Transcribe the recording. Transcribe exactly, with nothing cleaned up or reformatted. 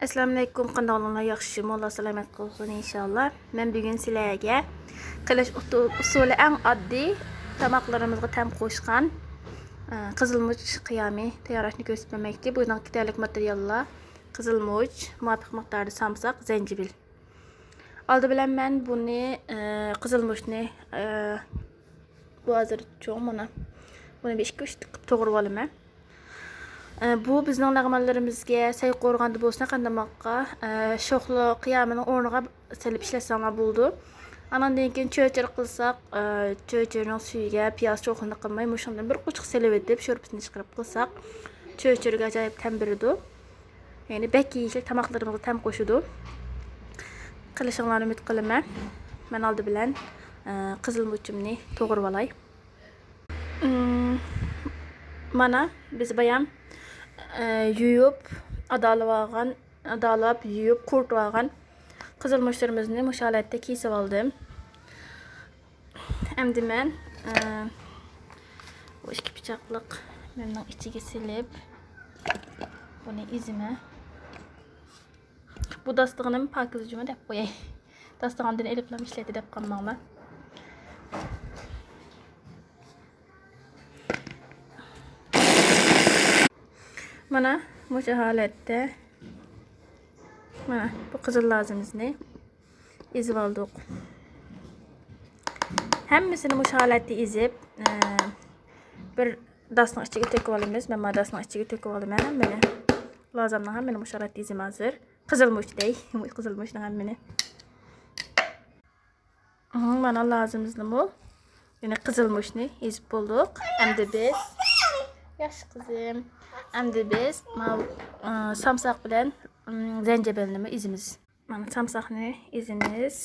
ئەسسالامۇئەلەيكۇم، قانداق ئەھۋالىڭلار؟ ياخشىمۇ؟ ئاللا سالامەت قىلسۇن، ئىنشاللا. مەن بۈگۈن سىلەرگە قىلىش ئۇتۇ-، ئۇسۇلى ئەڭ ئاددىي، تاماقلىرىمىزغا تەم قوشقان، ئە، قىزىلمۇچ قىيامى تەييارلاشنى كۆرسىتىپ بەرمەكچى. بۇنىڭغا كېتەرلىك ماتېرىياللار: قىزىلمۇچ، مۇۋاپىق مىقداردا سامساق، زەنجىۋىل. ئالدى بىلەن مەن بۇنى، ئە، قىزىلمۇچنى، ئە، بۇ ھازىر چوڭ مانا. بۇنى بىر ئىككى ئۈچ قىلىپ توغرىۋالىمەن. ئە، بۇ بىزنىڭ لەغمەنلىرىمىزگە، سەي قورۇغاندا بولسا قاندىماققا، ئە، شوخلا قىيامىنىڭ ئورنىغا سېلىپ ئىشلەتسەڭلار بولىدۇ. ئاناندىن كېيىن چۆچۈرە قىلساق، ئە، چۆچۈرىنىڭ سۈيىگە پىياز چوخلىنى قىلماي، مۇشۇندىن بىر قوچۇق سېلىۋېتىپ، شورپىسىنى چىقىرىپ قىلساق، چۆچۈرىگە ئاجايىپ تەم بېرىدۇ. يەنى بەك يېيىشلىك، تاماقلىرىمىزغا تەم قوشىدۇ. قىلىشىڭلارنى ئۈمىد قىلىمەن. مەن ئالدى بىلەن، ئە، قىزىلمۇچۇمنى توغرىۋالاي. ئىم، مانا، بىز بايام، ئە، يۇيۇپ، ئادالىۋالغان، ئادالاپ، يۇيۇپ، قۇرۇتۇۋالغان قىزىلمۇچلىرىمىزنى مۇشۇ ھالەتتە كېسىۋالدىم. ئەمدى مەن، ئە، بۇ ئىككى پىچاقلىق مەننىڭ ئىچىگە سېلىپ، بۇنى ئېزىمەن. بۇ داستىخىنىم پاكىز جۇمۇ دەپ قوياي. داستىخاندىن ئېلىپلا ئىشلەتتى دەپ قالماڭلار. مانا مۇشۇ ھالەتتە، مانا بۇ قىزىل لازىمىزنى ئېزىپ ئالدۇق. ھەممىسىنى مۇشۇ ھالەتتە ئېزىپ، ئە، بىر داستىخان ئىچىگە تۆكۈپ ئالىمىز. مەن مانا داستىخان ئىچىگە تۆكۈپ ئالدىم ھەممىنى. لازىمنىڭ ھەممىنى مۇشۇ ھالەتتە ئېزىمەن ھازىر. قىزىلمۇچ دەي، قىزىلمۇچنىڭ ھەممىنى. ئىم، مانا لازىمىزنىمۇ، يەنى قىزىلمۇچنى ئېزىپ بولدۇق. ئەمدى بىز، ياخشى قىزىم، ئەمدى بىز ماۋۇ، ئە، سامساق بىلەن، ئىم، زەنجەبىلنىمۇ ئېزىمىز. مانا سامساقنى ئېزىمىز.